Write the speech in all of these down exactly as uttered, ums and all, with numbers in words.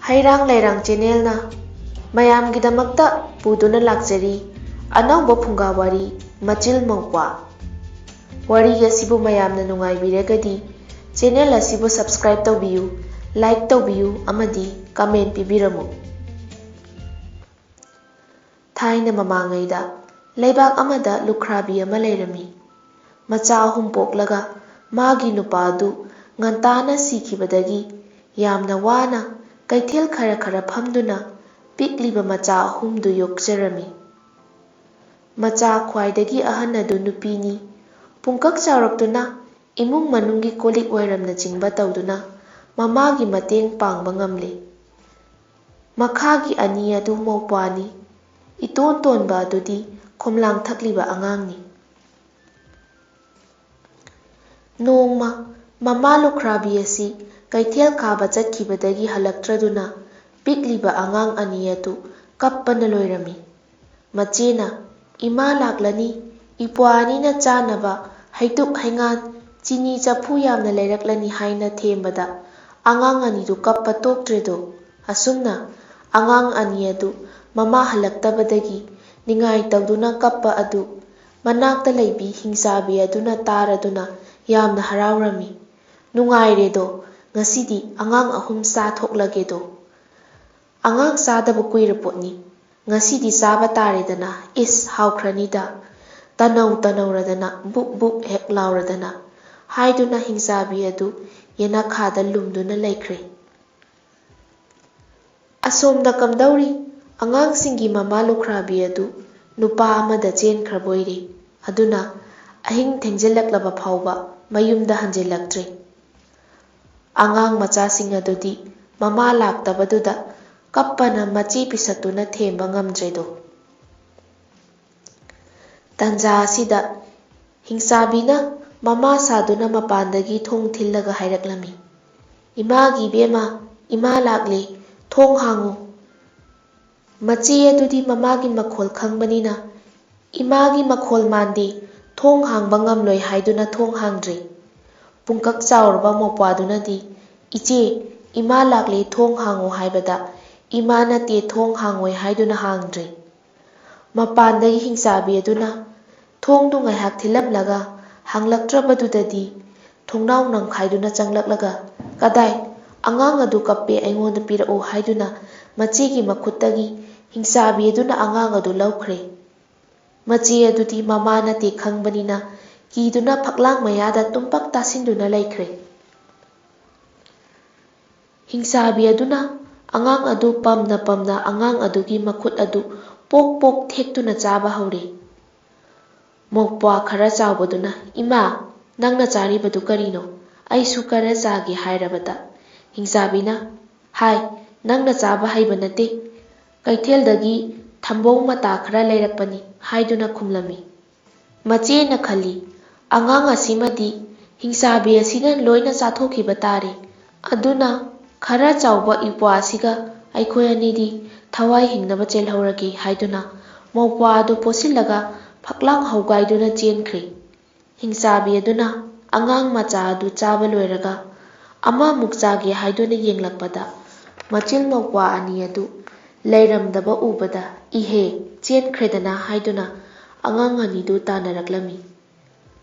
ꯍꯩꯔꯥꯡ ꯂꯩꯔꯥꯡ ꯆꯦꯅꯦꯜꯅ ꯃꯌꯥꯝꯒꯤꯗꯃꯛꯇ ꯄꯨꯗꯨꯅ ꯂꯥꯛꯆꯔꯤ ꯑꯅꯧꯕ ꯐꯨꯡꯒꯥ ꯋꯥꯔꯤ, ꯃꯆꯤꯜ ꯃꯧꯄ꯭ꯋꯥ꯫ ꯋꯥꯔꯤ ꯑꯁꯤꯕꯨ ꯃꯌꯥꯝꯅ ꯅꯨꯡꯉꯥꯏꯕꯤꯔꯒꯗꯤ ꯆꯦꯅꯦꯜ ꯑꯁꯤꯕꯨ subscribe ꯇꯧꯕꯤꯌꯨ, like ꯇꯧꯕꯤꯌꯨ ꯑꯃꯗꯤ comment ꯄꯤꯕꯤꯔꯝꯃꯨ꯫ ꯊꯥꯏꯅ ꯃꯃꯥꯡꯉꯩꯗ ꯂꯩꯕꯥꯛ ꯑꯃꯗ ꯂꯨꯈ꯭ꯔꯥꯕꯤ ꯑꯃ ꯂꯩꯔꯝꯃꯤ꯫ ꯃꯆꯥ ꯑꯍꯨꯝ ꯄꯣꯛꯂꯒ ꯃꯥꯒꯤ ꯅꯨꯄꯥꯗꯨ ꯉꯟꯇꯥꯅ ꯁꯤꯈꯤꯕꯗꯒꯤ ꯌꯥꯝꯅ ꯋꯥꯅ ꯀꯩꯊꯦꯜ ꯈꯔ ꯈꯔ ꯐꯝꯗꯨꯅ ꯄꯤꯛꯂꯤꯕ ꯃꯆꯥ ꯑꯍꯨꯝꯗꯨ ꯌꯣꯛꯆꯔꯝꯃꯤ꯫ ꯃꯆꯥ ꯈ꯭ꯋꯥꯏꯗꯒꯤ ꯑꯍꯟ ꯑꯗꯨ ꯅꯨꯄꯤꯅꯤ꯫ ꯄꯨꯡꯀꯛ ꯆꯥꯎꯔꯛꯇꯨꯅ ꯏꯃꯨꯡ ꯃꯅꯨꯡꯒꯤ ꯀꯣꯜꯂꯤꯛ ꯋꯥꯏꯔꯝꯅꯆꯤꯡꯕ ꯇꯧꯗꯨꯅ ꯃꯃꯥꯒꯤ ꯃꯇꯦꯡ ꯄꯥꯡꯕ ꯉꯝꯂꯤ꯫ ꯃꯈꯥꯒꯤ ꯑꯅꯤ ꯑꯗꯨ ꯃꯧꯄ꯭ꯋꯥꯅꯤ꯫ ꯏꯇꯣꯟ ꯇꯣꯟꯕ ꯑꯗꯨꯗꯤ ꯈꯣꯝꯂꯥꯡ ꯊꯛꯂꯤꯕ ꯑꯉꯥꯡꯅꯤ꯫ ꯅꯣꯡꯃ ꯃꯃꯥ ꯂꯨꯈ꯭ꯔꯥꯕꯤ ꯑꯁꯤ ꯀꯩꯊꯦꯜ ꯀꯥꯕ ꯆꯠꯈꯤꯕꯗꯒꯤ ꯍꯜꯂꯛꯇ꯭ꯔꯗꯨꯅ ꯄꯤꯛꯂꯤꯕ ꯑꯉꯥꯡ ꯑꯅꯤ ꯑꯗꯨ ꯀꯞꯄꯅ ꯂꯣꯏꯔꯝꯃꯤ꯫ ꯃꯆꯦꯅ, "ꯏꯃꯥ ꯂꯥꯛꯂꯅꯤ, ꯏꯄ꯭ꯋꯥ ꯑꯅꯤꯅ ꯆꯥꯅꯕ ꯍꯩꯇꯨꯞ ꯍꯩꯉꯥꯟ, ꯆꯤꯅꯤ ꯆꯐꯨ ꯌꯥꯝꯅ ꯂꯩꯔꯛꯂꯅꯤ" ꯍꯥꯏꯅ ꯊꯦꯝꯕꯗ ꯑꯉꯥꯡ ꯑꯅꯤꯗꯨ ꯀꯞꯄ ꯇꯣꯛꯇ꯭ꯔꯦꯗꯣ꯫ ꯑꯁꯨꯝꯅ ꯑꯉꯥꯡ ꯑꯅꯤ ꯑꯗꯨ ꯃꯃꯥ ꯍꯜꯂꯛꯇꯕꯗꯒꯤ ꯅꯤꯡꯉꯥꯏ ꯇꯧꯗꯨꯅ ꯀꯞꯄ ꯑꯗꯨ ꯃꯅꯥꯛꯇ ꯂꯩꯕꯤ ꯍꯤꯡꯆꯥꯕꯤ ꯑꯗꯨꯅ ꯇꯥꯔꯗꯨꯅ ꯌꯥꯝꯅ ꯍꯔꯥꯎꯔꯝꯃꯤ꯫ "ꯅꯨꯡꯉꯥꯏꯔꯦꯗꯣ, ꯉꯁꯤꯗꯤ ꯑꯉꯥꯡ ꯑꯍꯨꯝ ꯆꯥꯊꯣꯛꯂꯒꯦꯗꯣ꯫ ꯑꯉꯥꯡ ꯆꯥꯗꯕ ꯀꯨꯏꯔꯄꯣꯠꯅꯤ꯫ ꯉꯁꯤꯗꯤ ꯆꯥꯕ ꯇꯥꯔꯦꯗꯅ, ꯏꯁ, ꯍꯥꯎꯈ꯭ꯔꯅꯤꯗ꯫ ꯇꯅꯧ ꯇꯅꯧꯔꯗꯅ, ꯕꯨꯛ ꯕꯨꯛ ꯍꯦꯛ ꯂꯥꯎꯔꯗꯅ" ꯍꯥꯏꯗꯨꯅ ꯍꯤꯡꯆꯥꯕꯤ ꯑꯗꯨ ꯌꯦꯅꯈꯥꯗ ꯂꯨꯝꯗꯨꯅ ꯂꯩꯈ꯭ꯔꯦ꯫ ꯑꯁꯣꯝꯗ ꯀꯝꯗꯧꯔꯤ? ꯑꯉꯥꯡꯁꯤꯡꯒꯤ ꯃꯃꯥ ꯂꯨꯈ꯭ꯔꯥꯕꯤ ꯑꯗꯨ ꯅꯨꯄꯥ ꯑꯃꯗ ꯆꯦꯟꯈ꯭ꯔꯕꯣꯏꯔꯦ꯫ ꯑꯗꯨꯅ ꯑꯍꯤꯡ ꯊꯦꯡꯖꯤꯜꯂꯛꯂꯕ ꯐꯥꯎꯕ ꯃꯌꯨꯝꯗ ꯍꯟꯖꯤꯜꯂꯛꯇ꯭ꯔꯦ꯫ ꯑꯉꯥꯡ ꯃꯆꯥꯁꯤꯡ ꯑꯗꯨꯗꯤ ꯃꯃꯥ ꯂꯥꯛꯇꯕꯗꯨꯗ ꯀꯞꯄꯅ ꯃꯆꯦ ꯄꯤꯁꯛꯇꯨꯅ ꯊꯦꯝꯕ ꯉꯝꯗ꯭ꯔꯦꯗꯣ꯫ ꯇꯟꯖꯥ ꯑꯁꯤꯗ ꯍꯤꯡꯆꯥꯕꯤꯅ ꯃꯃꯥ ꯁꯥꯗꯨꯅ ꯃꯄꯥꯟꯗꯒꯤ ꯊꯣꯡ ꯊꯤꯜꯂꯒ ꯍꯥꯏꯔꯛꯂꯝꯃꯤ, "ꯏꯃꯥꯒꯤ ꯏꯕꯦꯝꯃ, ꯏꯃꯥ ꯂꯥꯛꯂꯦ, ꯊꯣꯡ ꯍꯥꯡꯉꯨ!" ꯃꯆꯦ ꯑꯗꯨꯗꯤ ꯃꯃꯥꯒꯤ ꯃꯈꯣꯜ ꯈꯪꯕꯅꯤꯅ "ꯏꯃꯥꯒꯤ ꯃꯈꯣꯜ ꯃꯥꯟꯗꯦ, ꯊꯣꯡ ꯍꯥꯡꯕ ꯉꯝꯂꯣꯏ" ꯍꯥꯏꯗꯨꯅ ꯊꯣꯡ ꯍꯥꯡꯗ꯭ꯔꯦ꯫ ꯄꯨꯡꯀꯛ ꯆꯥꯎꯔꯕ ꯃꯧꯄ꯭ꯋꯥꯗꯨꯅꯗꯤ, "ꯏꯆꯦ, "ꯏꯃꯥ ꯂꯥꯛꯂꯦ, ꯊꯣꯡ ꯍꯥꯡꯉꯣ" ꯍꯥꯏꯕꯗ, "ꯏꯃꯥ ꯅꯠꯇꯦ, ꯊꯣꯡ ꯍꯥꯡꯉꯣꯏ" ꯍꯥꯏꯗꯨꯅ ꯍꯥꯡꯗ꯭ꯔꯦ꯫ ꯃꯄꯥꯟꯗꯒꯤ ꯍꯤꯡꯆꯥꯕꯤ ꯑꯗꯨꯅ ꯊꯣꯡꯗꯨ ꯉꯥꯏꯍꯥꯛ ꯊꯤꯜꯂꯝꯂꯒ ꯍꯥꯡꯂꯛꯇ꯭ꯔꯕꯗꯨꯗꯗꯤ, ꯊꯣꯡꯅꯥꯎ ꯅꯝꯈꯥꯏꯗꯨꯅ ꯆꯪꯂꯛꯂꯒ, "ꯀꯗꯥꯏ? ꯑꯉꯥꯡ ꯑꯗꯨ ꯀꯞꯄꯦ, ꯑꯩꯉꯣꯟꯗ ꯄꯤꯔꯛꯎ" ꯍꯥꯏꯗꯨꯅ ꯃꯆꯦꯒꯤ ꯃꯈꯨꯠꯇꯒꯤ ꯍꯤꯡꯆꯥꯕꯤ ꯑꯗꯨꯅ ꯑꯉꯥꯡ ꯑꯗꯨ ꯂꯧꯈ꯭ꯔꯦ꯫ ꯃꯆꯦ ꯑꯗꯨꯗꯤ ꯃꯃꯥ ꯅꯠꯇꯦ ꯈꯪꯕꯅꯤꯅ, ꯀꯤꯗꯨꯅ ꯐꯛꯂꯥꯡ ꯃꯌꯥꯗ ꯇꯨꯝꯄꯛ ꯇꯥꯁꯤꯟꯗꯨꯅ ꯂꯩꯈ꯭ꯔꯦ꯫ ꯍꯤꯡꯆꯥꯕꯤ ꯑꯗꯨꯅ ꯑꯉꯥꯡ ꯑꯗꯨ ꯄꯝꯅ ꯄꯝꯅ ꯑꯉꯥꯡ ꯑꯗꯨꯒꯤ ꯃꯈꯨꯠ ꯑꯗꯨ ꯄꯣꯛ ꯄꯣꯛ ꯊꯦꯛꯇꯨꯅ ꯆꯥꯕ ꯍꯧꯔꯦ꯫ ꯃꯧꯄ꯭ꯋꯥ ꯈꯔ ꯆꯥꯎꯕꯗꯨꯅ, "ꯏꯃꯥ, ꯅꯪꯅ ꯆꯥꯔꯤꯕꯗꯨ ꯀꯔꯤꯅꯣ? ꯑꯩꯁꯨ ꯈꯔ ꯆꯥꯒꯦ" ꯍꯥꯏꯔꯕꯗ, ꯍꯤꯡꯆꯥꯕꯤꯅ, "ꯍꯥꯏ, ꯅꯪꯅ ꯆꯥꯕ ꯍꯩꯕ ꯅꯠꯇꯦ꯫ ꯀꯩꯊꯦꯜꯗꯒꯤ ꯊꯝꯕꯧ ꯃꯇꯥ ꯈꯔ ꯂꯩꯔꯛꯄꯅꯤ" ꯍꯥꯏꯗꯨꯅ ꯈꯨꯝꯂꯝꯃꯤ꯫ ꯃꯆꯦꯅ ꯈꯜꯂꯤ, "ꯑꯉꯥꯡ ꯑꯁꯤꯃꯗꯤ ꯍꯤꯡꯆꯥꯕꯤ ꯑꯁꯤꯅ ꯂꯣꯏꯅ ꯆꯥꯊꯣꯛꯈꯤꯕ ꯇꯥꯔꯦ꯫ ꯑꯗꯨꯅ ꯈꯔ ꯆꯥꯎꯕ ꯏꯄ꯭ꯋꯥ ꯑꯁꯤꯒ ꯑꯩꯈꯣꯏ ꯑꯅꯤꯗꯤ ꯊꯋꯥꯏ ꯍꯤꯡꯅꯕ ꯆꯦꯜꯍꯧꯔꯒꯦ" ꯍꯥꯏꯗꯨꯅ ꯃꯧꯄ꯭ꯋꯥ ꯑꯗꯨ ꯄꯣꯠꯁꯤꯜꯂꯒ ꯐꯛꯂꯥꯡ ꯍꯧꯒꯥꯏꯗꯨꯅ ꯆꯦꯟꯈ꯭ꯔꯦ꯫ ꯍꯤꯡꯆꯥꯕꯤ ꯑꯗꯨꯅ ꯑꯉꯥꯡ ꯃꯆꯥ ꯑꯗꯨ ꯆꯥꯕ ꯂꯣꯏꯔꯒ ꯑꯃꯃꯨꯛ ꯆꯥꯒꯦ ꯍꯥꯏꯗꯨꯅ ꯌꯦꯡꯂꯛꯄꯗ, ꯃꯆꯤꯜ ꯃꯧꯄ꯭ꯋꯥ ꯑꯅꯤ ꯑꯗꯨ ꯂꯩꯔꯝꯗꯕ ꯎꯕꯗ, "ꯏꯍꯦ, ꯆꯦꯟꯈ꯭ꯔꯦꯗꯅ" ꯍꯥꯏꯗꯨꯅ ꯑꯉꯥꯡ ꯑꯅꯤꯗꯨ ꯇꯥꯟꯅꯔꯛꯂꯝꯃꯤ꯫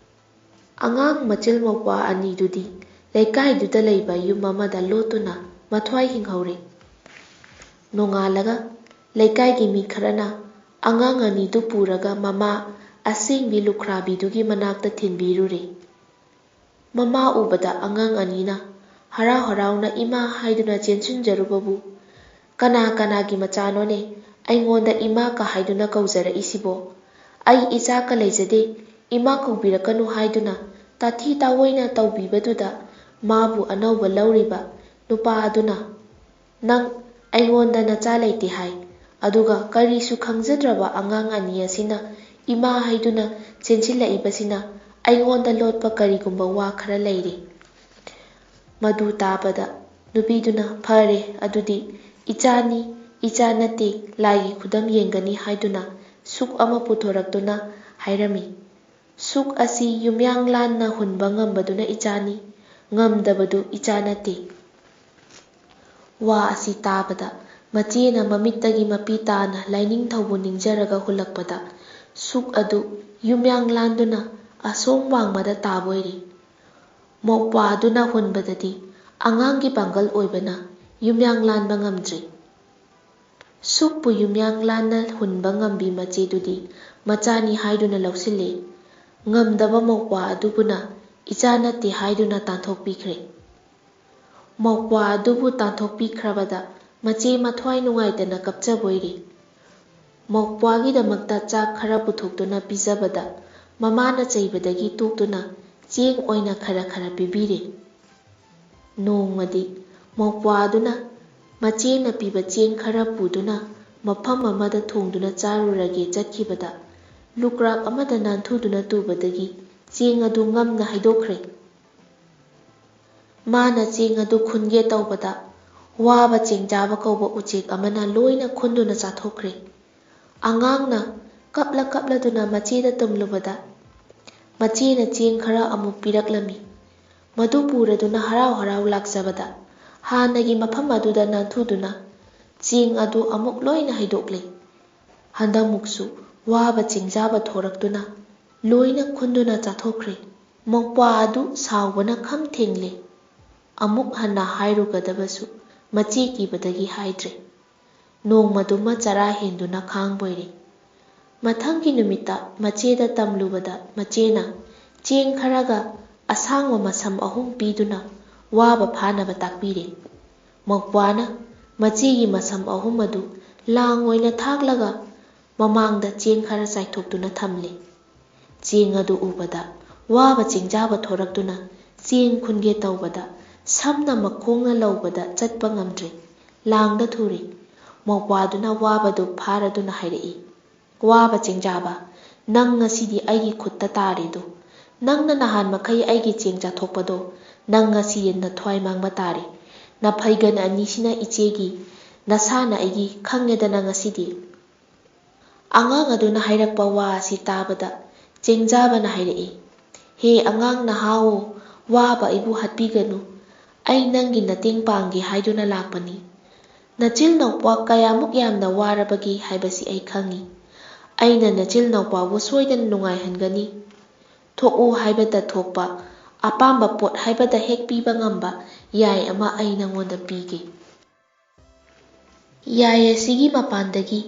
ꯑꯉꯥꯡ ꯃꯆꯤꯜ ꯃꯧꯄ꯭ꯋꯥ ꯑꯅꯤꯗꯨꯗꯤ ꯂꯩꯀꯥꯏꯗꯨꯗ ꯂꯩꯕ ꯌꯨꯝ ꯑꯃꯗ ꯂꯣꯠꯇꯨꯅ ꯃꯊ꯭ꯋꯥꯏ ꯍꯤꯡꯍꯧꯔꯦ꯫ ꯅꯣꯡꯉꯥꯜꯂꯒ ꯂꯩꯀꯥꯏꯒꯤ ꯃꯤ ꯈꯔꯅ ꯑꯉꯥꯡ ꯑꯅꯤꯗꯨ ꯄꯨꯔꯒ ꯃꯃꯥ ꯑꯁꯦꯡꯕꯤ ꯂꯨꯈ꯭ꯔꯥꯕꯤꯗꯨꯒꯤ ꯃꯅꯥꯛꯇ ꯊꯤꯟꯕꯤꯔꯨꯔꯦ꯫ ꯃꯃꯥ ꯎꯕꯗ ꯑꯉꯥꯡ ꯑꯅꯤꯅ ꯍꯔꯥꯎ ꯍꯔꯥꯎꯅ "ꯏꯃꯥ" ꯍꯥꯏꯗꯨꯅ ꯆꯦꯟꯁꯤꯟꯖꯔꯨꯕꯕꯨ, "ꯀꯅꯥ ꯀꯅꯥꯒꯤ ꯃꯆꯥꯅꯣꯅꯦ? ꯑꯩꯉꯣꯟꯗ ꯏꯃꯥꯀ ꯍꯥꯏꯗꯨꯅ ꯀꯧꯖꯔꯛꯏꯁꯤꯕꯣ? ꯑꯩ ꯏꯆꯥꯀ ꯂꯩꯖꯗꯦ, ꯏꯃꯥ ꯀꯧꯕꯤꯔꯛꯀꯅꯨ" ꯍꯥꯏꯗꯨꯅ ꯇꯥꯊꯤ ꯇꯥꯑꯣꯏꯅ ꯇꯧꯕꯤꯕꯗꯨꯗ, ꯃꯥꯕꯨ ꯑꯅꯧꯕ ꯂꯧꯔꯤꯕ ꯅꯨꯄꯥ ꯑꯗꯨꯅ, "ꯅꯪ ꯑꯩꯉꯣꯟꯗ ꯅꯆꯥ ꯂꯩꯇꯦ ꯍꯥꯏ, ꯑꯗꯨꯒ ꯀꯔꯤꯁꯨ ꯈꯪꯖꯗ꯭ꯔꯕ ꯑꯉꯥꯡ ꯑꯅꯤ ꯑꯁꯤꯅ ꯏꯃꯥ ꯍꯥꯏꯗꯨꯅ ꯆꯦꯟꯁꯤꯜꯂꯛꯏꯕꯁꯤꯅ ꯑꯩꯉꯣꯟꯗ ꯂꯣꯠꯄ ꯀꯔꯤꯒꯨꯝꯕ ꯋꯥ ꯈꯔ ꯂꯩꯔꯦ?" ꯃꯗꯨ ꯇꯥꯕꯗ ꯅꯨꯄꯤꯗꯨꯅ, "ꯐꯔꯦ, ꯑꯗꯨꯗꯤ ꯏꯆꯥꯅꯤ, ꯏꯆꯥ ꯅꯠꯇꯦ, ꯂꯥꯏꯒꯤ ꯈꯨꯗꯝ ꯌꯦꯡꯒꯅꯤ" ꯍꯥꯏꯗꯨꯅ ꯁꯨꯛ ꯑꯃ ꯄꯨꯊꯣꯔꯛꯇꯨꯅ ꯍꯥꯏꯔꯝꯃꯤ꯫ "ꯁꯨꯛ ꯑꯁꯤ ꯌꯨꯝꯌꯥꯡ ꯂꯥꯟꯅ ꯍꯨꯟꯕ ꯉꯝꯕꯗꯨꯅ ꯏꯆꯥꯅꯤ, ꯉꯝꯗꯕꯗꯨ ꯏꯆꯥ ꯅꯠꯇꯦ"꯫ ꯋꯥ ꯑꯁꯤ ꯇꯥꯕꯗ ꯃꯆꯦꯅ ꯃꯃꯤꯠꯇꯒꯤ ꯃꯄꯤ ꯇꯥꯅ ꯂꯥꯏꯅꯤꯡꯊꯧꯕꯨ ꯅꯤꯡꯖꯔꯒ ꯍꯨꯜꯂꯛꯄꯗ, ꯁꯨꯛ ꯑꯗꯨ ꯌꯨꯝꯌꯥꯡ ꯂꯥꯟꯗꯨꯅ ꯑꯁꯣꯝ ꯋꯥꯡꯃꯗ ꯇꯥꯕ ꯑꯣꯏꯔꯦ꯫ ꯃꯧꯄ꯭ꯋꯥ ꯑꯗꯨꯅ ꯍꯨꯟꯕꯗꯗꯤ ꯑꯉꯥꯡꯒꯤ ꯄꯥꯡꯒꯜ ꯑꯣꯏꯕꯅ ꯌꯨꯝꯌꯥꯡ ꯂꯥꯟꯕ ꯉꯝꯗ꯭ꯔꯦ꯫ ꯁꯨꯛꯄꯨ ꯌꯨꯝꯌꯥꯡ ꯂꯥꯟꯅ ꯍꯨꯟꯕ ꯉꯝꯕꯤ ꯃꯆꯦꯗꯨꯗꯤ ꯃꯆꯥꯅꯤ ꯍꯥꯏꯗꯨꯅ ꯂꯧꯁꯤꯜꯂꯦ꯫ ꯉꯝꯗꯕ ꯃꯧꯄ꯭ꯋꯥ ꯑꯗꯨꯕꯨꯅ ꯏꯆꯥ ꯅꯠꯇꯦ ꯍꯥꯏꯗꯨꯅ ꯇꯥꯟꯊꯣꯛꯄꯤꯈ꯭ꯔꯦ꯫ ꯃꯧꯄ꯭ꯋꯥ ꯑꯗꯨꯕꯨ ꯇꯥꯟꯊꯣꯛꯄꯤꯈ꯭ꯔꯕꯗ ꯃꯆꯦ ꯃꯊ꯭ꯋꯥꯏ ꯅꯨꯡꯉꯥꯏꯇꯅ ꯀꯞꯆꯕꯣꯏꯔꯦ꯫ ꯃꯧꯄ꯭ꯋꯥꯒꯤꯗꯃꯛꯇ ꯆꯥꯛ ꯈꯔ ꯄꯨꯊꯣꯛꯇꯨꯅ ꯄꯤꯖꯕꯗ ꯃꯃꯥꯅ ꯆꯩꯕꯗꯒꯤ ꯇꯣꯛꯇꯨꯅ ꯆꯦꯡ ꯑꯣꯏꯅ ꯈꯔ ꯈꯔ ꯄꯤꯕꯤꯔꯦ꯫ ꯅꯣꯡꯃꯗꯤ ꯃꯧꯄ꯭ꯋꯥꯗꯨꯅ ꯃꯆꯦꯅ ꯄꯤꯕ ꯆꯦꯡ ꯈꯔ ꯄꯨꯗꯨꯅ ꯃꯐꯝ ꯑꯃꯗ ꯊꯣꯡꯗꯨꯅ ꯆꯥꯔꯨꯔꯒꯦ ꯆꯠꯈꯤꯕꯗ, ꯂꯨꯀ꯭ꯔꯥꯛ ꯑꯃꯗ ꯅꯥꯟꯊꯨꯗꯨꯅ ꯇꯨꯕꯗꯒꯤ ꯆꯦꯡ ꯑꯗꯨ ꯉꯝꯅ ꯍꯩꯗꯣꯛꯈ꯭ꯔꯦ꯫ ꯃꯥꯅ ꯆꯦꯡ ꯑꯗꯨ ꯈꯨꯟꯒꯦ ꯇꯧꯕꯗ, ꯋꯥꯕ ꯆꯦꯡꯖꯥꯕ ꯀꯧꯕ ꯎꯆꯦꯛ ꯑꯃꯅ ꯂꯣꯏꯅ ꯈꯨꯟꯗꯨꯅ ꯆꯥꯊꯣꯛꯈ꯭ꯔꯦ꯫ ꯑꯉꯥꯡꯅ ꯀꯞꯂ ꯀꯞꯂꯗꯨꯅ ꯃꯆꯦꯗ ꯇꯝꯂꯨꯕꯗ, ꯃꯆꯦꯅ ꯆꯦꯡ ꯈꯔ ꯑꯃꯨꯛ ꯄꯤꯔꯛꯂꯝꯃꯤ꯫ ꯃꯗꯨ ꯄꯨꯔꯗꯨꯅ ꯍꯔꯥꯎ ꯍꯔꯥꯎ ꯂꯥꯛꯆꯕꯗ, ꯍꯥꯟꯅꯒꯤ ꯃꯐꯝ ꯑꯗꯨꯗ ꯅꯥꯟꯊꯨꯗꯨꯅ ꯆꯦꯡ ꯑꯗꯨ ꯑꯃꯨꯛ ꯂꯣꯏꯅ ꯍꯩꯗꯣꯛꯂꯦ꯫ ꯍꯟꯗꯛꯃꯨꯛꯁꯨ ꯋꯥꯕ ꯆꯦꯡꯖꯥꯕ ꯊꯣꯔꯛꯇꯨꯅ ꯂꯣꯏꯅ ꯈꯨꯟꯗꯨꯅ ꯆꯥꯊꯣꯛꯈ꯭ꯔꯦ꯫ ꯃꯧꯄ꯭ꯋꯥ ꯑꯗꯨ ꯁꯥꯎꯕꯅ ꯈꯝ ꯊꯦꯡꯂꯦ꯫ ꯑꯃꯨꯛ ꯍꯟꯅ ꯍꯥꯏꯔꯨꯒꯗꯕꯁꯨ ꯃꯆꯦ ꯀꯤꯕꯗꯒꯤ ꯍꯥꯏꯗ꯭ꯔꯦ꯫ ꯅꯣꯡꯃꯗꯨꯃ ꯆꯔꯥ ꯍꯦꯟꯗꯨꯅ ꯈꯥꯡꯕꯣꯏꯔꯦ꯫ ꯃꯊꯪꯒꯤ ꯅꯨꯃꯤꯠꯇ ꯃꯆꯦꯗ ꯇꯝꯂꯨꯕꯗ ꯃꯆꯦꯅ ꯆꯦꯡ ꯈꯔꯒ ꯑꯁꯥꯡꯕ ꯃꯁꯝ ꯑꯍꯨꯝ ꯄꯤꯗꯨꯅ ꯋꯥꯕ ꯐꯥꯅꯕ ꯇꯥꯛꯄꯤꯔꯦ꯫ ꯃꯧꯄ꯭ꯋꯥꯅ ꯃꯆꯦꯒꯤ ꯃꯁꯝ ꯑꯍꯨꯝ ꯑꯗꯨ ꯂꯥꯡ ꯑꯣꯏꯅ ꯊꯥꯛꯂꯒ ꯃꯃꯥꯡꯗ ꯆꯦꯡ ꯈꯔ ꯆꯥꯏꯊꯣꯛꯇꯨꯅ ꯊꯝꯂꯦ꯫ ꯆꯦꯡ ꯑꯗꯨ ꯎꯕꯗ ꯋꯥꯕ ꯆꯦꯡꯖꯥꯕ ꯊꯣꯔꯛꯇꯨꯅ ꯆꯦꯡ ꯈꯨꯟꯒꯦ ꯇꯧꯕꯗ ꯁꯝꯅ ꯃꯈꯣꯡꯅ ꯂꯧꯕꯗ ꯆꯠꯄ ꯉꯝꯗ꯭ꯔꯦ꯫ ꯂꯥꯡꯗ ꯊꯨꯔꯦ꯫ ꯃꯧꯄ꯭ꯋꯥꯗꯨꯅ ꯋꯥꯕꯗꯨ ꯐꯥꯔꯗꯨꯅ ꯍꯥꯏꯔꯛꯏ, "ꯋꯥꯕ ꯆꯦꯡꯖꯥꯕ, ꯅꯪ ꯉꯁꯤꯗꯤ ꯑꯩꯒꯤ ꯈꯨꯠꯇ ꯇꯥꯔꯦꯗꯣ꯫ ꯅꯪꯅ ꯅꯍꯥꯟ ꯃꯈꯩ ꯑꯩꯒꯤ ꯆꯦꯡ ꯆꯥꯊꯣꯛꯄꯗꯣ, ꯅꯪ ꯉꯁꯤ ꯅꯊ꯭ꯋꯥꯏ ꯃꯥꯡꯕ ꯇꯥꯔꯦ꯫ ꯅꯐꯩꯒꯟ ꯑꯅꯤꯁꯤꯅ ꯏꯆꯦꯒꯤ, ꯅꯁꯥꯅ ꯑꯩꯒꯤ, ꯈꯪꯉꯦꯗꯅ ꯉꯁꯤꯗꯤ?" ꯑꯉꯥꯡ ꯑꯗꯨꯅ ꯍꯥꯏꯔꯛꯄ ꯋꯥ ꯑꯁꯤ ꯇꯥꯕꯗ ꯆꯦꯡꯖꯥꯕꯅ ꯍꯥꯏꯔꯛꯏ, "ꯍꯦ ꯑꯉꯥꯡ ꯅꯍꯥꯋꯣ, ꯋꯥꯕ ꯑꯩꯕꯨ ꯍꯥꯠꯄꯤꯒꯅꯨ꯫ ꯑꯩ ꯅꯪꯒꯤ ꯃꯇꯦꯡ ꯄꯥꯡꯒꯦ ꯍꯥꯏꯗꯨꯅ ꯂꯥꯛꯄꯅꯤ꯫ ꯅꯆꯤꯜ ꯅꯧꯄ꯭ꯋꯥ ꯀꯌꯥꯃꯨꯛ ꯌꯥꯝꯅ ꯋꯥꯔꯕꯒꯦ ꯍꯥꯏꯕꯁꯤ ꯑꯩ ꯈꯪꯏ꯫ ꯑꯩꯅ ꯅꯆꯤꯜ ꯅꯧꯄ꯭ꯋꯥꯕꯨ ꯁꯣꯏꯗꯅ ꯅꯨꯡꯉꯥꯏꯍꯟꯒꯅꯤ꯫ ꯊꯣꯛꯎ ꯍꯥꯏꯕꯗ ꯊꯣꯛꯄ, ꯑꯄꯥꯝꯕ ꯄꯣꯠ ꯍꯥꯏꯕꯗ ꯍꯦꯛ ꯄꯤꯕ ꯉꯝꯕ ꯌꯥꯏ ꯑꯃ ꯑꯩ ꯅꯉꯣꯟꯗ ꯄꯤꯒꯦ꯫ ꯌꯥꯏ ꯑꯁꯤꯒꯤ ꯃꯄꯥꯟꯗꯒꯤ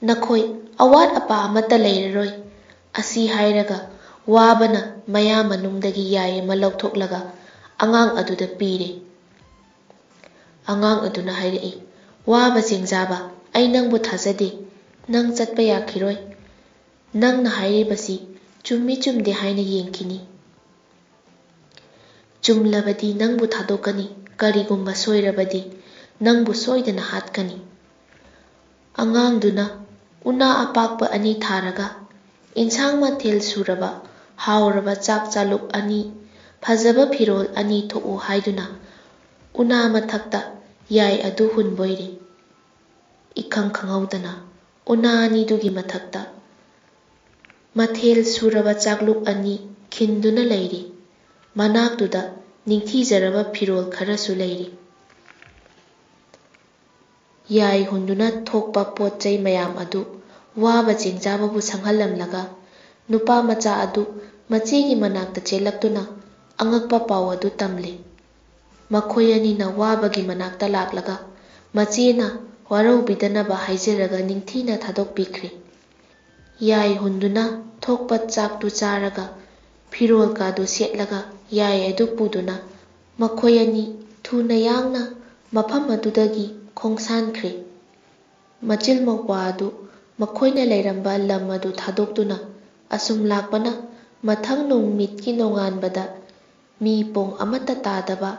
ꯅꯈꯣꯏ ꯑꯋꯥꯠ ꯑꯄꯥ ꯑꯃꯠꯇ ꯂꯩꯔꯔꯣꯏ꯫ ꯑꯁꯤ ꯍꯥꯏꯔꯒ ꯋꯥꯕꯅ ꯃꯌꯥ ꯃꯅꯨꯡꯗꯒꯤ ꯌꯥꯏ ꯑꯃ ꯂꯧꯊꯣꯛꯂꯒ ꯑꯉꯥꯡ ꯑꯗꯨꯗ ꯄꯤꯔꯦ꯫ ꯑꯉꯥꯡ ꯑꯗꯨꯅ ꯍꯥꯏꯔꯛꯏ, "ꯋꯥꯕ ꯆꯦꯡꯖꯥꯕ, ꯑꯩ ꯅꯪꯕꯨ ꯊꯥꯖꯗꯦ꯫ ꯅꯪ ꯆꯠꯄ ꯌꯥꯈꯤꯔꯣꯏ꯫ ꯅꯪꯅ ꯍꯥꯏꯔꯤꯕꯁꯤ ꯆꯨꯝꯃꯤ ꯆꯨꯝꯗꯦ ꯍꯥꯏꯅ ꯌꯦꯡꯈꯤꯅꯤ꯫ ꯆꯨꯝꯂꯕꯗꯤ ꯅꯪꯕꯨ ꯊꯥꯗꯣꯛꯀꯅꯤ, ꯀꯔꯤꯒꯨꯝꯕ ꯁꯣꯏꯔꯕꯗꯤ ꯅꯪꯕꯨ ꯁꯣꯏꯗꯅ ꯍꯥꯠꯀꯅꯤ꯫" ꯑꯉꯥꯡꯗꯨꯅ ꯎꯅꯥ ꯑꯄꯥꯛꯄ ꯑꯅꯤ ꯊꯥꯔꯒ, ꯏꯟꯁꯥꯡ ꯃꯊꯦꯜ ꯁꯨꯔꯕ, ꯍꯥꯎꯔꯕ ꯆꯥꯛ ꯆꯥꯂꯨꯛ ꯑꯅꯤ, ꯐꯖꯕ ꯐꯤꯔꯣꯜ ꯑꯅꯤ ꯊꯣꯛꯎ ꯍꯥꯏꯗꯨꯅ ꯎꯅꯥ ꯃꯊꯛꯇ ꯌꯥꯏ ꯑꯗꯨ ꯍꯨꯟꯕꯣꯏꯔꯦ꯫ ꯏꯈꯪ ꯈꯪꯍꯧꯗꯅ ꯎꯅꯥ ꯑꯅꯤꯗꯨꯒꯤ ꯃꯊꯛꯇ ꯃꯊꯦꯜ ꯁꯨꯔꯕ ꯆꯥꯛꯂꯨꯛ ꯑꯅꯤ ꯈꯤꯟꯗꯨꯅ ꯂꯩꯔꯤ꯫ ꯃꯅꯥꯛꯇꯨꯗ ꯅꯤꯡꯊꯤꯖꯔꯕ ꯐꯤꯔꯣꯜ ꯈꯔꯁꯨ ꯂꯩꯔꯤ꯫ ꯌꯥꯏ ꯍꯨꯟꯗꯨꯅ ꯊꯣꯛꯄ ꯄꯣꯠ ꯆꯩ ꯃꯌꯥꯝ ꯑꯗꯨ ꯋꯥꯕ ꯆꯦꯡꯖꯥꯕꯕꯨ ꯁꯪꯍꯜꯂꯝꯂꯒ, ꯅꯨꯄꯥ ꯃꯆꯥ ꯑꯗꯨ ꯃꯆꯦꯒꯤ ꯃꯅꯥꯛꯇ ꯆꯦꯜꯂꯛꯇꯨꯅ ꯑꯉꯛꯄ ꯄꯥꯎ ꯑꯗꯨ ꯇꯝꯂꯦ꯫ ꯃꯈꯣꯏ ꯑꯅꯤꯅ ꯋꯥꯕꯒꯤ ꯃꯅꯥꯛꯇ ꯂꯥꯛꯂꯒ, ꯃꯆꯦꯅ ꯋꯥꯔꯧꯕꯤꯗꯅꯕ ꯍꯥꯏꯖꯔꯒ ꯅꯤꯡꯊꯤꯅ ꯊꯥꯗꯣꯛꯄꯤꯈ꯭ꯔꯦ꯫ ꯌꯥꯏ ꯍꯨꯟꯗꯨꯅ ꯊꯣꯛꯄ ꯆꯥꯛꯇꯨ ꯆꯥꯔꯒ, ꯐꯤꯔꯣꯜ ꯀꯥꯗꯨ ꯁꯦꯠꯂꯒ, ꯌꯥꯏ ꯑꯗꯨ ꯄꯨꯗꯨꯅ ꯃꯈꯣꯏ ꯑꯅꯤ ꯊꯨꯅ ꯌꯥꯡꯅ ꯃꯐꯝ ꯑꯗꯨꯗꯒꯤ ꯈꯣꯡꯁꯥꯟꯈ꯭ꯔꯦ꯫ ꯃꯆꯤꯜ ꯃꯧꯄ꯭ꯋꯥ ꯑꯗꯨ ꯃꯈꯣꯏꯅ ꯂꯩꯔꯝꯕ ꯂꯝ ꯑꯗꯨ ꯊꯥꯗꯣꯛꯇꯨꯅ ꯑꯁꯨꯝ ꯂꯥꯛꯄꯅ, ꯃꯊꯪ ꯅꯨꯃꯤꯠꯀꯤ ꯅꯣꯡꯉꯥꯟꯕꯗ ꯃꯤ ꯄꯣꯡ ꯑꯃꯠꯇ ꯇꯥꯗꯕ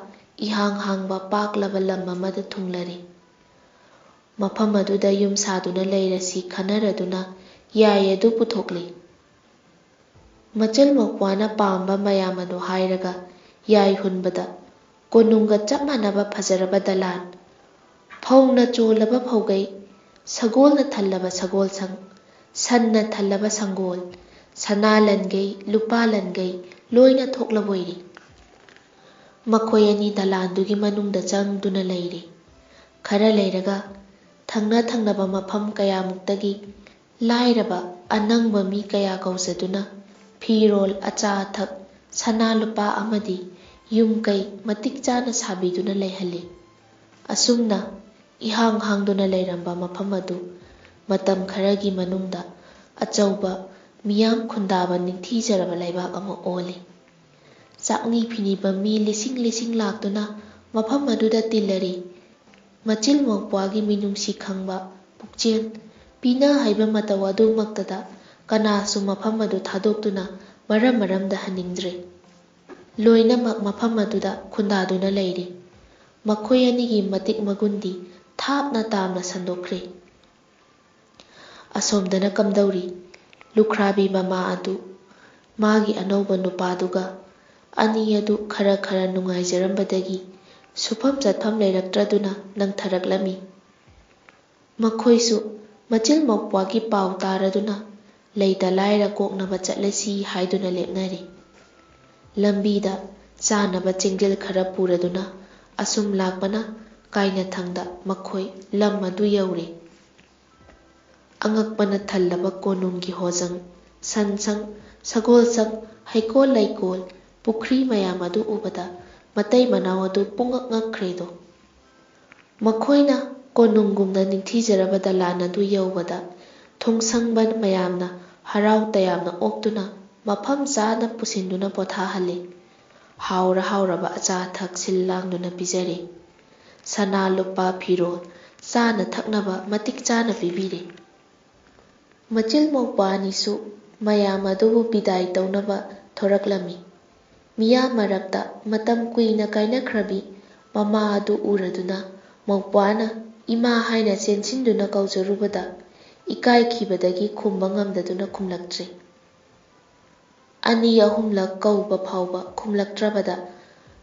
ꯏꯍꯥꯡ ꯍꯥꯡꯕ ꯄꯥꯛꯂꯕ ꯂꯝ ꯑꯃꯗ ꯊꯨꯡꯂꯔꯦ꯫ ꯃꯐꯝ ꯑꯗꯨꯗ ꯌꯨꯝ ꯁꯥꯗꯨꯅ ꯂꯩꯔꯁꯤ ꯈꯟꯅꯔꯗꯨꯅ ꯌꯥꯏ ꯑꯗꯨ ꯄꯨꯊꯣꯛꯂꯦ꯫ ꯃꯆꯜ ꯃꯧꯄ꯭ꯋꯥꯅ ꯄꯥꯝꯕ ꯃꯌꯥꯝ ꯑꯗꯨ ꯍꯥꯏꯔꯒ ꯌꯥꯏ ꯍꯨꯟꯕꯗ, ꯀꯣꯅꯨꯡꯒ ꯆꯞ ꯃꯥꯟꯅꯕ ꯐꯖꯔꯕ ꯗꯂꯥꯟ, ꯐꯧꯅ ꯆꯣꯜꯂꯕ ꯐꯧꯒꯩ, ꯁꯒꯣꯜꯅ ꯊꯜꯂꯕ ꯁꯒꯣꯜꯁꯪ, ꯁꯟꯅ ꯊꯜꯂꯕ ꯁꯪꯒꯣꯜ, ꯁꯅꯥ ꯂꯟꯒꯩ, ꯂꯨꯄꯥ ꯂꯟꯒꯩ ꯂꯣꯏꯅ ꯊꯣꯛꯂꯕꯣꯏꯔꯦ꯫ ꯃꯈꯣꯏ ꯑꯅꯤ ꯗꯂꯥꯟꯗꯨꯒꯤ ꯃꯅꯨꯡꯗ ꯆꯪꯗꯨꯅ ꯂꯩꯔꯦ꯫ ꯈꯔ ꯂꯩꯔꯒ ꯊꯪꯅ ꯊꯪꯅꯕ ꯃꯐꯝ ꯀꯌꯥꯃꯨꯛꯇꯒꯤ ꯂꯥꯏꯔꯕ ꯑꯅꯪꯕ ꯃꯤ ꯀꯌꯥ ꯀꯧꯖꯗꯨꯅ ꯐꯤꯔꯣꯜ, ꯑꯆꯥ ꯑꯊꯛ, ꯁꯅꯥ ꯂꯨꯄꯥ ꯑꯃꯗꯤ ꯌꯨꯝ ꯀꯩ ꯃꯇꯤꯛ ꯆꯥꯅ ꯁꯥꯕꯤꯗꯨꯅ ꯂꯩꯍꯜꯂꯤ꯫ ꯑꯁꯨꯝꯅ ꯏꯍꯥꯡ ꯍꯥꯡꯗꯨꯅ ꯂꯩꯔꯝꯕ ꯃꯐꯝ ꯑꯗꯨ ꯃꯇꯝ ꯈꯔꯒꯤ ꯃꯅꯨꯡꯗ ꯑꯆꯧꯕ ꯃꯤꯌꯥꯝ ꯈꯨꯟꯗꯥꯕ ꯅꯤꯡꯊꯤꯖꯔꯕ ꯂꯩꯕꯥꯛ ꯑꯃ ꯑꯣꯜꯂꯤ꯫ ꯆꯥꯛꯅꯤ ꯐꯤꯅꯤꯕ ꯃꯤ ꯂꯤꯁꯤꯡ ꯂꯤꯁꯤꯡ ꯂꯥꯛꯇꯨꯅ ꯃꯐꯝ ꯑꯗꯨꯗ ꯇꯤꯜꯂꯔꯤ꯫ ꯃꯆꯤꯜ ꯃꯧꯄ꯭ꯋꯥꯒꯤ ꯃꯤꯅꯨꯡꯁꯤ ꯈꯪꯕ ꯄꯨꯛꯆꯦꯜ, ꯄꯤꯅ ꯍꯩꯕ ꯃꯇꯧ ꯑꯗꯨꯃꯛꯇꯗ ꯀꯅꯥꯁꯨ ꯃꯐꯝ ꯑꯗꯨ ꯊꯥꯗꯣꯛꯇꯨꯅ ꯃꯔꯝ ꯃꯔꯝꯗ ꯍꯟꯅꯤꯡꯗ꯭ꯔꯦ꯫ ꯂꯣꯏꯅꯃꯛ ꯃꯐꯝ ꯑꯗꯨꯗ ꯈꯨꯟꯗꯥꯗꯨꯅ ꯂꯩꯔꯤ꯫ ꯃꯈꯣꯏ ꯑꯅꯤꯒꯤ ꯃꯇꯤꯛ ꯃꯒꯨꯟꯗꯤ ꯊꯥꯞꯅ ꯇꯥꯝꯅ ꯁꯟꯗꯣꯛꯈ꯭ꯔꯦ꯫ ꯑꯁꯣꯝꯗꯅ ꯀꯝꯗꯧꯔꯤ? ꯂꯨꯈ꯭ꯔꯥꯕꯤ ꯃꯃꯥ ꯑꯗꯨ ꯃꯥꯒꯤ ꯑꯅꯧꯕ ꯅꯨꯄꯥꯗꯨꯒ ꯑꯅꯤ ꯑꯗꯨ ꯈꯔ ꯈꯔ ꯅꯨꯡꯉꯥꯏꯖꯔꯝꯕꯗꯒꯤ ꯁꯨꯐꯝ ꯆꯠꯐꯝ ꯂꯩꯔꯛꯇ꯭ꯔꯗꯨꯅ ꯅꯪꯊꯔꯛꯂꯝꯃꯤ꯫ ꯃꯈꯣꯏꯁꯨ ꯃꯆꯤꯜ ꯃꯧꯄ꯭ꯋꯥꯒꯤ ꯄꯥꯎ ꯇꯥꯔꯗꯨꯅ ꯂꯩꯇ ꯂꯥꯏꯔ ꯀꯣꯛꯅꯕ ꯆꯠꯂꯁꯤ ꯍꯥꯏꯗꯨꯅ ꯂꯦꯞꯅꯔꯤ꯫ ꯂꯝꯕꯤꯗ ꯆꯥꯅꯕ ꯆꯦꯡꯖꯦꯜ ꯈꯔ ꯄꯨꯔꯗꯨꯅ ꯑꯁꯨꯝ ꯂꯥꯛꯄꯅ ꯀꯥꯏꯅꯊꯪꯗ ꯃꯈꯣꯏ ꯂꯝ ꯑꯗꯨ ꯌꯧꯔꯦ꯫ ꯑꯉꯛꯄꯅ ꯊꯜꯂꯕ ꯀꯣꯅꯨꯡꯒꯤ ꯍꯣꯖꯪ, ꯁꯟꯁꯪ, ꯁꯒꯣꯜꯁꯪ, ꯍꯩꯀꯣꯜ ꯂꯩꯀꯣꯜ, ꯄꯨꯈ꯭ꯔꯤ ꯃꯌꯥꯝ ꯑꯗꯨ ꯎꯕꯗ ꯃꯇꯩ ꯃꯅꯥꯎ ꯑꯗꯨ ꯄꯨꯡꯉꯛ ꯉꯛꯈ꯭ꯔꯦꯗꯣ꯫ ꯃꯈꯣꯏꯅ ꯀꯣꯅꯨꯡꯒꯨꯝꯅ ꯅꯤꯡꯊꯤꯖꯔꯕ ꯗꯂꯥꯟ ꯑꯗꯨ ꯌꯧꯕꯗ ꯊꯣꯡꯁꯪꯕ ꯃꯌꯥꯝꯅ ꯍꯔꯥꯎ ꯇꯌꯥꯝꯅ ꯑꯣꯛꯇꯨꯅ ꯃꯐꯝ ꯆꯥꯅ ꯄꯨꯁꯤꯟꯗꯨꯅ ꯄꯣꯊꯥꯍꯜꯂꯤ꯫ ꯍꯥꯎꯔ ꯍꯥꯎꯔꯕ ꯑꯆꯥ ꯑꯊꯛ ꯁꯤꯜ ꯂꯥꯡꯗꯨꯅ ꯄꯤꯖꯔꯤ꯫ ꯁꯅꯥ ꯂꯨꯄꯥ, ꯐꯤꯔꯣꯜ, ꯆꯥꯅ ꯊꯛꯅꯕ ꯃꯇꯤꯛ ꯆꯥꯅ ꯄꯤꯕꯤꯔꯤ꯫ ꯃꯆꯤꯜ ꯃꯧꯄ꯭ꯋꯥ ꯑꯅꯤꯁꯨ ꯃꯌꯥꯝ ꯑꯗꯨꯕꯨ ꯕꯤꯗꯥꯏ ꯇꯧꯅꯕ ꯊꯣꯔꯛꯂꯝꯃꯤ꯫ ꯃꯤꯌꯥꯝ ꯃꯔꯛꯇ ꯃꯇꯝ ꯀꯨꯏꯅ ꯀꯥꯏꯅꯈ꯭ꯔꯕꯤ ꯃꯃꯥ ꯑꯗꯨ ꯎꯔꯗꯨꯅ ꯃꯧꯄ꯭ꯋꯥꯅ "ꯏꯃꯥ" ꯍꯥꯏꯅ ꯆꯦꯟꯁꯤꯟꯗꯨꯅ ꯀꯧꯖꯔꯨꯕꯗ ꯏꯀꯥꯏꯈꯤꯕꯗꯒꯤ ꯈꯨꯝꯕ ꯉꯝꯗꯗꯨꯅ ꯈꯨꯝꯂꯛꯇ꯭ꯔꯦ꯫ ꯑꯅꯤ ꯑꯍꯨꯝꯂꯛ ꯀꯧꯕ ꯐꯥꯎꯕ ꯈꯨꯝꯂꯛꯇ꯭ꯔꯕꯗ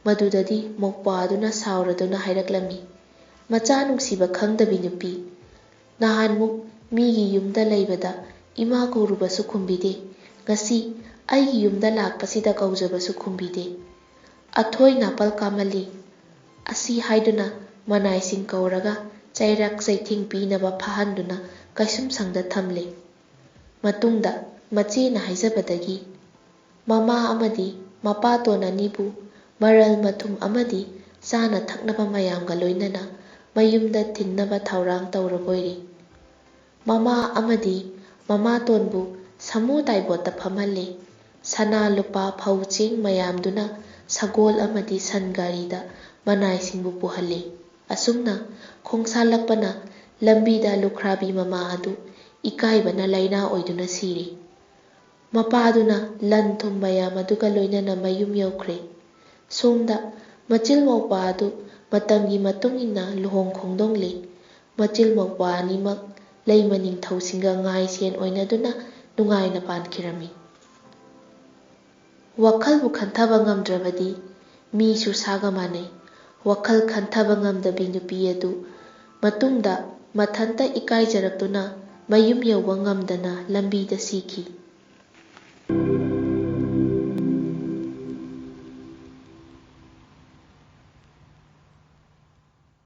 ꯃꯗꯨꯗꯗꯤ ꯃꯧꯄ꯭ꯋꯥ ꯑꯗꯨꯅ ꯁꯥꯎꯔꯗꯨꯅ ꯍꯥꯏꯔꯛꯂꯝꯃꯤ, "ꯃꯆꯥ ꯅꯨꯡꯁꯤꯕ ꯈꯪꯗꯕꯤ ꯅꯨꯄꯤ, ꯅꯍꯥꯟꯃꯨꯛ ꯃꯤꯒꯤ ꯌꯨꯝꯗ ꯂꯩꯕꯗ ꯏꯃꯥ ꯀꯧꯔꯨꯕꯁꯨ ꯈꯨꯝꯕꯤꯗꯦ, ꯉꯁꯤ ꯑꯩꯒꯤ ꯌꯨꯝꯗ ꯂꯥꯛꯄꯁꯤꯗ ꯀꯧꯖꯕꯁꯨ ꯈꯨꯝꯕꯤꯗꯦ꯫ "ꯑꯊꯣꯏ ꯅꯥꯄꯜ ꯀꯥꯃꯜꯂꯤ" ꯑꯁꯤ ꯍꯥꯏꯗꯨꯅ ꯃꯅꯥꯏꯁꯤꯡ ꯀꯧꯔꯒ ꯆꯩꯔꯛ ꯆꯩꯊꯦꯡ ꯄꯤꯅꯕ ꯐꯥꯍꯟꯗꯨꯅ ꯀꯩꯁꯨꯝꯁꯪꯗ ꯊꯝꯂꯦ꯫ ꯃꯇꯨꯡꯗ ꯃꯆꯦꯅ ꯍꯥꯏꯖꯕꯗꯒꯤ ꯃꯃꯥ ꯑꯃꯗꯤ ꯃꯄꯥꯇꯣꯟ ꯑꯅꯤꯕꯨ ꯃꯔꯜ ꯃꯊꯨꯝ ꯑꯃꯗꯤ ꯆꯥꯅ ꯊꯛꯅꯕ ꯃꯌꯥꯝꯒ ꯂꯣꯏꯅꯅ ꯃꯌꯨꯝꯗ ꯊꯤꯟꯅꯕ ꯊꯧꯔꯥꯡ ꯇꯧꯔꯕꯣꯏꯔꯦ꯫ ꯃꯃꯥ ꯑꯃꯗꯤ ꯃꯃꯥꯇꯣꯟꯕꯨ ꯁꯥꯃꯨ ꯇꯥꯏꯕꯣꯠꯇ ꯐꯝꯍꯜꯂꯦ꯫ ꯁꯅꯥ ꯂꯨꯄꯥ ꯐꯧ ꯆꯦꯡ ꯃꯌꯥꯝꯗꯨꯅ ꯁꯒꯣꯜ ꯑꯃꯗꯤ ꯁꯟ ꯒꯥꯔꯤꯗ ꯃꯅꯥꯏꯁꯤꯡꯕꯨ ꯄꯨꯍꯜꯂꯤ꯫ ꯑꯁꯨꯝꯅ ꯈꯣꯡꯁꯥꯜꯂꯛꯄꯅ ꯂꯝꯕꯤꯗ ꯂꯨꯈ꯭ꯔꯥꯕꯤ ꯃꯃꯥ ꯑꯗꯨ ꯏꯀꯥꯏꯕꯅ ꯂꯥꯏꯅꯥ ꯑꯣꯏꯗꯨꯅ ꯁꯤꯔꯤ꯫ ꯃꯄꯥꯗꯨꯅ ꯂꯟ ꯊꯨꯝ ꯃꯌꯥꯝ ꯑꯗꯨꯒ ꯂꯣꯏꯅꯅ ꯃꯌꯨꯝ ꯌꯧꯈ꯭ꯔꯦ꯫ ꯁꯣꯝꯗ ꯃꯆꯤꯜ ꯃꯧꯄꯥ ꯑꯗꯨ ꯃꯇꯝꯒꯤ ꯃꯇꯨꯡ ꯏꯟꯅ ꯂꯨꯍꯣꯡ ꯈꯣꯡꯗꯣꯡꯂꯤ꯫ ꯃꯆꯤꯜ ꯃꯧꯄꯥ ꯑꯅꯤꯃꯛ ꯂꯩꯃ ꯅꯤꯡꯊꯧꯁꯤꯡꯒ ꯉꯥꯏ ꯁꯦꯟ ꯑꯣꯏꯅꯗꯨꯅ ꯅꯨꯡꯉꯥꯏꯅ ꯄꯥꯟꯈꯤꯔꯝꯃꯤ꯫ ꯋꯥꯈꯜꯕꯨ ꯈꯟꯊꯕ ꯉꯝꯗ꯭ꯔꯕꯗꯤ ꯃꯤꯁꯨ ꯁꯥꯒ ꯃꯥꯟꯅꯩ꯫ ꯋꯥꯈꯜ ꯈꯟꯊꯕ ꯉꯝꯗꯕꯤ ꯅꯨꯄꯤ ꯑꯗꯨ ꯃꯇꯨꯡꯗ ꯃꯊꯟꯇ ꯏꯀꯥꯏꯖꯔꯛꯇꯨꯅ ꯃꯌꯨꯝ ꯌꯧꯕ ꯉꯝꯗꯅ ꯂꯝꯕꯤꯗ ꯁꯤꯈꯤ꯫